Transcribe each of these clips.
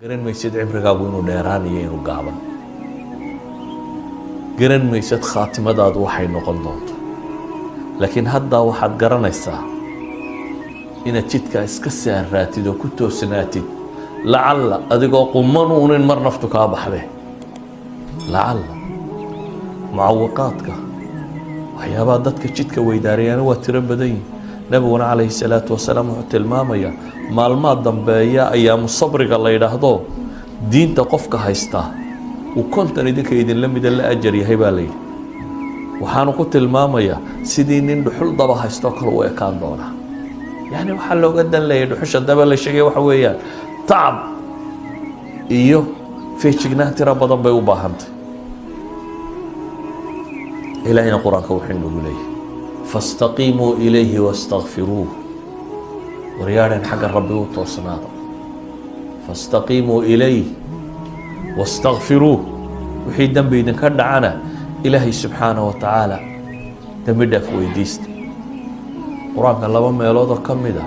Garan maysid cimrigaagu inuu dheeraanayo, inuu gaaban. Garan maysid khaatimadaadu waxay noqon doonto, laakiin haddaa waxaad garanaysaa inaad jidkaa iska saaraatid oo ku toosnaatid, lacalla adigoo quman uunin mar naftu kaa baxde. Lacalla mucawiqaadka, waxyaabaha dadka jidka weydaarayaana waa tiro badan yihin. Nebiguna calayhi salaatu wasalaam wuxuu tilmaamayaa maalmaha dambeeya, ayaamu sabriga la yidhaahdo, diinta qofka haystaa uu 50 idinka idinla mida la ajar yahay baa la yidhi. Waxaanu ku tilmaamayaa sidii nin dhuxul daba haystoo kale u ekaan doonaa. Yacni waxaa looga dan leeyahy dhuxusha daba la sheegay waxa weeyaan tacab iyo feejignaan tiro badan bay u baahantay. Ilaahayna Qur-aanka wuxuu inoogu leeyahay: فاستقيموا إليه واستغفروه. Waryaadheen, xagga Rabbi u toosnaada. فاستقيموا إليه واستغفروه. Wixii dembi idinka dhacana Ilaahay subxaanaه wa tacaala dembi dhaaf weydiista. Qur-aanka laba meeloodoo ka mid a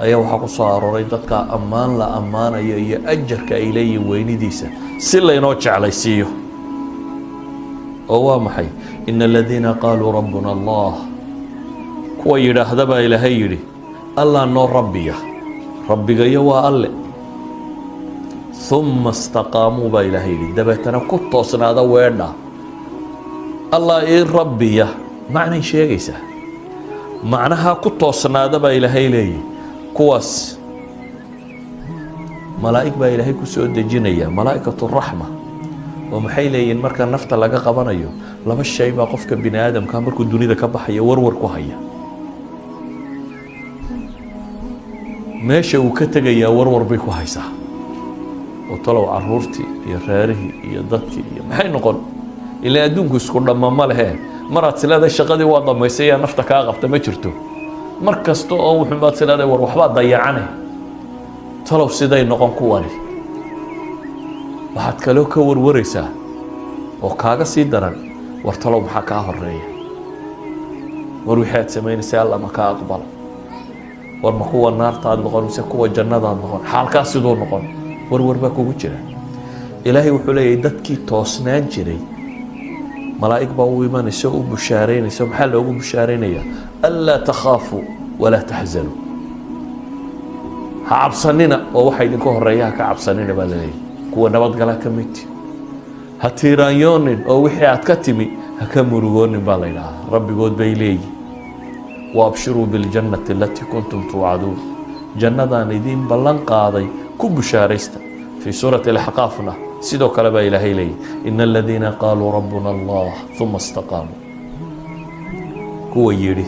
ayaa waxaa ku soo arooray dadka ammaan la ammaanayo iyo ajarka ay leeyihin weynidiisa si laynoo jeclaysiiyo. Oo waa maxay? إن الذين قالوا ربنا الله, kuwa yidhaahda baa Ilaahay yidhi, Allah noo rabbiya, rabbigayo waa Alle, ثم استقاموا baa Ilaahay yidhi, dabeetana ku toosnaada weedha Allah ii rabbiya. Macnay sheegaysaa, macnaha ku toosnaada baa Ilaahay leeyahy. Kuwaas malaa'ig baa Ilaahay ku soo dejinaya, ملائكة الرحمة. Oo maxay leeyihiin marka nafta laga qabanayo? Laba shay baa qofka bini aadamka markuu dunida ka baxayo warwar ku haya. Meesha uu ka tegayaa warwar bay ku haysaa, oo talow caruurtii iyo reerihii iyo dadkii iyo maxay noqon? Ilaa adduunku isku dhamma ma lehe. Maraad sileedahay shaqadii waa dhammaysay yaa nafta kaa qabta ma jirto. Mar kasta oo wuxuunbaad sileedahay, war waxbaa dayacane, talow siday noqon kuwani? Waxaad kaloo ka warwaraysaa oo kaaga sii daran, war talow maxaa kaa horeeya? War wixii aad samaynaysa Alla ma kaa aqbala? War ma kuwa naartaad noqon mise kuwa jannadaad noqon? Xaalkaas siduu noqon? Warwar baa kugu jira. Ilaahay wuxuu leeyahay dadkii toosnaan jiray malaa'ig baa u imanaysa oo u bushaaraynaysa. Maxaa loogu bushaaraynayaa? ألا تخافوا ولا تحزنوا. Ha cabsanina oo waxa idinka horeeya ha ka cabsanina baa laleeyahy. Kuwa nabadgala ka mid ha tiiraanyoonin oo wixii aad ka timi ha ka murugoonin baa la yidhahaa. Rabbigood bay leeyihin: وأبشروا بالجنة التي كنتم توعدون. Jannadaan idiin ballan qaaday ku bushaaraysta. Fii suurati Alaxqaafna sidoo kale baa Ilaahay leeyahy: إن الذين قالوا ربنا الله ثم استقاموا, kuwa yidhi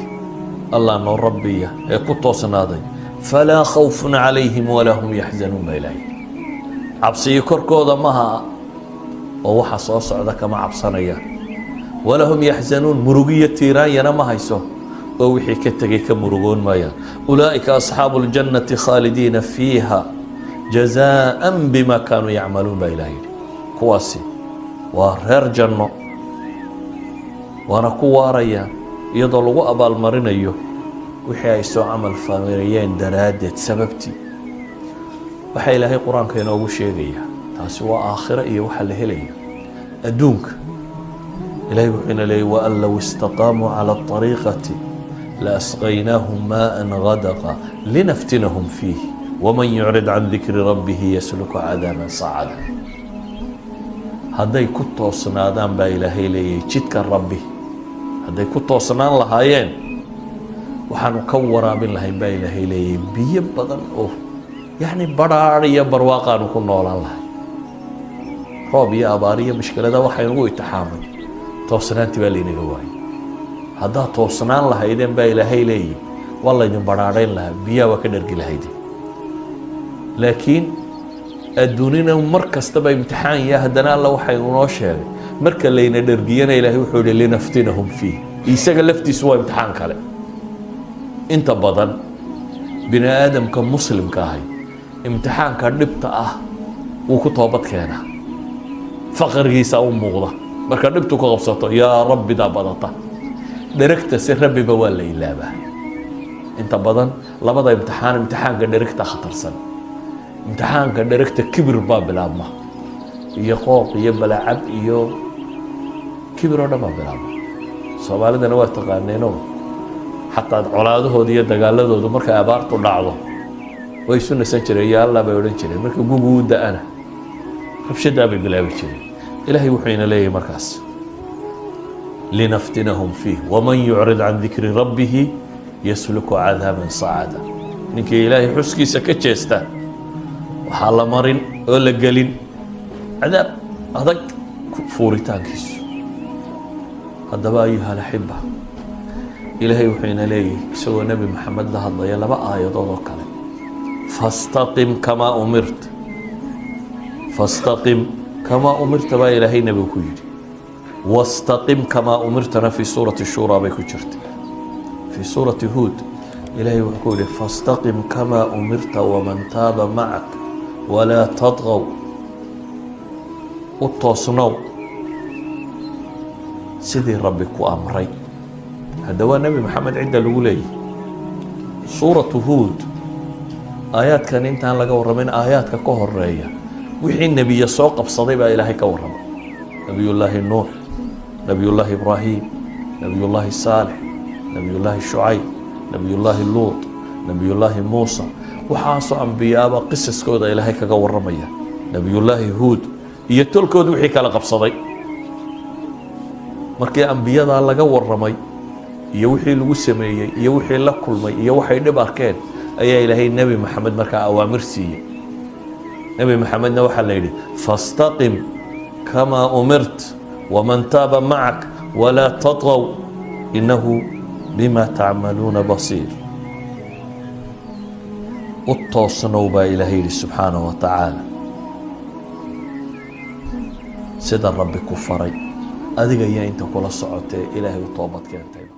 Allah noo rabbiya ee ku toosnaaday, فلا خوف عليهم ولا هم يحزنون baa Ilaahay. Cabsiyo korkooda maha oo waxa soo socda kama cabsanayaan. ولا هم يحزنون, murugiyo tiiraanyana ma hayso oo wixii ka tegay ka murugoon maayaan. أولئك أصحاب الجنة خالدين فيها جزاء بما كانوا يعملون baa Ilaah yidhi. Kuwaasi waa reer janno, waana ku waarayaan iyadoo lagu abaalmarinayo wixii ay soo camal falayeen daraaddeed. Sababtii waxaa Ilaahay Qur-aanka inoogu sheegayaa, taasi waa aakhiro iyo waxa la helayo. Adduunka Ilahay wuxuu ina leeyay: وأن لو استقاموا على الطريقة لأسقيناهم ماء غدقا لنفتنهم فيه ومن يعرض عن ذكر ربه يسلكه عذابا صعدا. Hadday ku toosnaadaan baa Ilaahay leeyahay jidka Rabbi, hadday ku toosnaan lahaayeen, waxaanu ka waraabin lahayn baa Ilaahay leeyahay biyo badan oo yacni badhaadh iyo barwaaqaanu ku noolaan lahay. Roob iyo abaar iyo mushkilada waxaynugu itixaamay toosnaantii baa laynaga waayay. Haddaad toosnaan lahaydeen baa Ilaahay leeyahy, waa laydin badhaadhayn lahaa, biyaha waa ka dhergi lahaydeen. Laakiin adduunina mar kastaba imtixaan ya haddana Alla waxay unoo sheegay marka layna dhergiyana, Ilaahay wuxuu yihi: لنفتنهم فيه. Isaga laftiisu waa imtixaan kale. Inta badan bini aadamka muslimka ahay imtixaanka dhibta ah wuu ku toobad keenaa. Faqrigiisa u muuqda marka dhibtu ku qabsato, yaa rabbidaa badata. Dherigta si rabbiba waa la ilaabaa. Inta badan labada imtixaan, imtixaanka dherigta khatarsan. Imtixaanka dheregta kibir baa bilaabma, iyo qooq iyo balacab iyo kibir oo dhan baa bilaabma. Soomaalidana waa taqaaneenoo, xataa colaadahooda iyo dagaaladoodu markay abaartu dhacdo way isu nasan jireen iyo Allah bay odhan jireen. Marka gugu u da-ana rabshadaa bay bilaabi jireen. Ilaahay wuxuu ina leeyahay markaas: لنفتنهم فيه ومن يعرض عن ذكر ربه يسلكه عذابا صعدا. Ninkii Ilaahay xuskiisa ka jeesta waxaa la marin oo la gelin cadaab adag fuuritaankiisu. Haddaba, أيها الأحبة, Ilaahay wuxuu ina leeyahay isagoo Nebi Maxamed la hadlaya laba aayadood oo kale: فاستقم كما أمرت. فاستقم كما أمرت baa Ilaahay nebigu ku yidhi. واستقم كما أمرت na في سورة الشورى bay ku jirta. في سورة هود Ilaahay wuxuu ku yihi: فاستقم كما أمرت ومن تاب معك ولا تطغوا. U toosnow sidii Rabbi ku amray. Hadda waa Nebi Maxamed cidda lagu leeyahy. Suuratu Huud aayaadkan intaan laga warramin, aayaadka ka horeeya wixii nebiye soo qabsaday baa Ilaahay ka warramay: Nebiyullaahi Nuux, Nebiyullaahi Ibraahim, Nebiyullaahi Saalix, Nebiyullaahi Shucayb, Nebiyullaahi Luut, Nebiyullaahi Muusa. Waxaasoo ambiyaaba qisaskooda Ilaahay kaga warramaya. Nebiyullaahi Huud iyo tolkood wixii kala qabsaday. Markii ambiyadaa laga warramay iyo wixii lagu sameeyey iyo wixii la kulmay iyo waxay dhib arkeen, ayaa Ilaahay Nebi Maxamed markaa awaamir siiyey. Nebi Maxamedna waxaa la yidhi: فاستقم كما أمرت ومن تاب معك ولا تطغوا إنه بما تعملون بصير. U toosnow baa Ilaahay yidhi subxaanaه wa tacaala sida Rabbi ku faray, adiga iyo inta kula socotee Ilaahay u toobad keentayba.